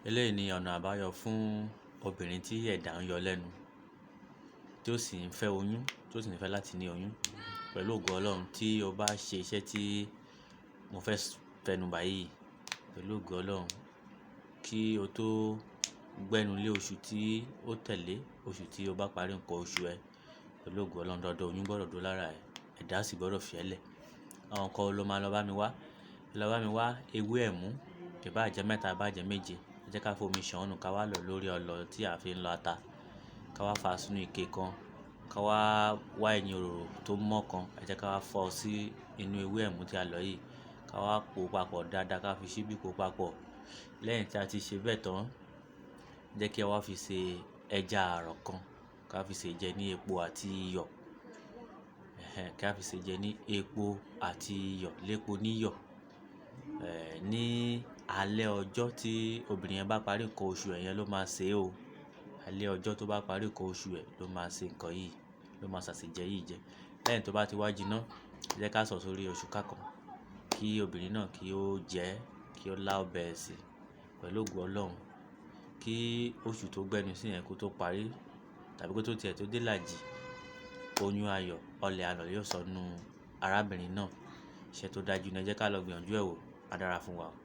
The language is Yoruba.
Eléyìí ni ọ̀nà àbáyọ fún obìnrin tí ẹ̀dà ń yọ lẹ́nu, tí ó sì ń fẹ́ oyún, tí ó sì ń fẹ́ láti ní oyún. Pẹ̀lú ògo Ọlọ́run, tí o bá ṣe iṣẹ́ tí mo fẹ́ fẹnu bà yìí, pẹ̀lú ògo Ọlọ́run, kí o tó gbẹ́nu lé oṣù tí ó tẹ̀lé oṣù tí o bá parí nǹkan oṣù ẹ, pẹ̀lú ògo Ọlọ́run, dandan oyún gbọ́dọ̀ dúró lára ẹ, ẹ̀dá sì gbọ́dọ̀ fi ẹ́ lẹ̀. Àwọn nǹkan wo ló máa lọ bá mi wá? Lọ bá mi wá ewé ẹ̀mú, ìbá jẹ́ mẹ́ta, ìbá jẹ́ méje. Ẹ jẹ́ ká fomi ṣàn nù, ká wá lọ lórí ọlọ tí a fi ń lọ ata, ká wá fa sínú ike kan, ká wá wá ẹyin òróró tó mọ́ kan. Ẹ jẹ́ ká wá fọ́ sí inú ewé ẹ̀mú tí a lọ yìí, ká wá po papọ̀ dáadáa, ká fi ṣíbí po papọ̀. Lẹ́yìn tí a ti ṣe bẹ́ẹ̀ tán, jẹ́ kí a wá fi ṣe ẹja ààrọ̀ kan, ká fi ṣe jẹ ní epo àti iyọ̀. Ẹ̀hẹn, ká fi ṣe jẹ ní epo àti iyọ̀, lépo níyọ̀. Ní alẹ́ ọjọ́ tí obìnrin yẹn bá parí nǹkan oṣù ẹ̀ yẹn ló máa ṣe o. Alẹ́ ọjọ́ tó bá parí nǹkan oṣù ẹ̀ ló máa ṣe nǹkan yìí, ló máa ṣàṣejẹ yìí jẹ. Lẹ́yìn tó bá ti wá jiná, ẹ jẹ́ ká sọ̀ sórí oṣù ká kan, kí obìnrin náà kí ó jẹ, kí ó lá ọbẹ̀ ẹ sí pẹ̀lú ògo Ọlọ́run. Kí oṣù tó gbẹ́nu sí yẹn kó tó parí tàbí kó tó tiẹ̀ tó dé ìlàjì, oyún ayọ̀, ọlẹ̀ ayọ̀ yóò sọnù arábìnrin náà. Iṣẹ́ tó dájú ni, ẹ jẹ́ ká lọ gbìyànjú ẹ̀ wò, á dára fún wa o.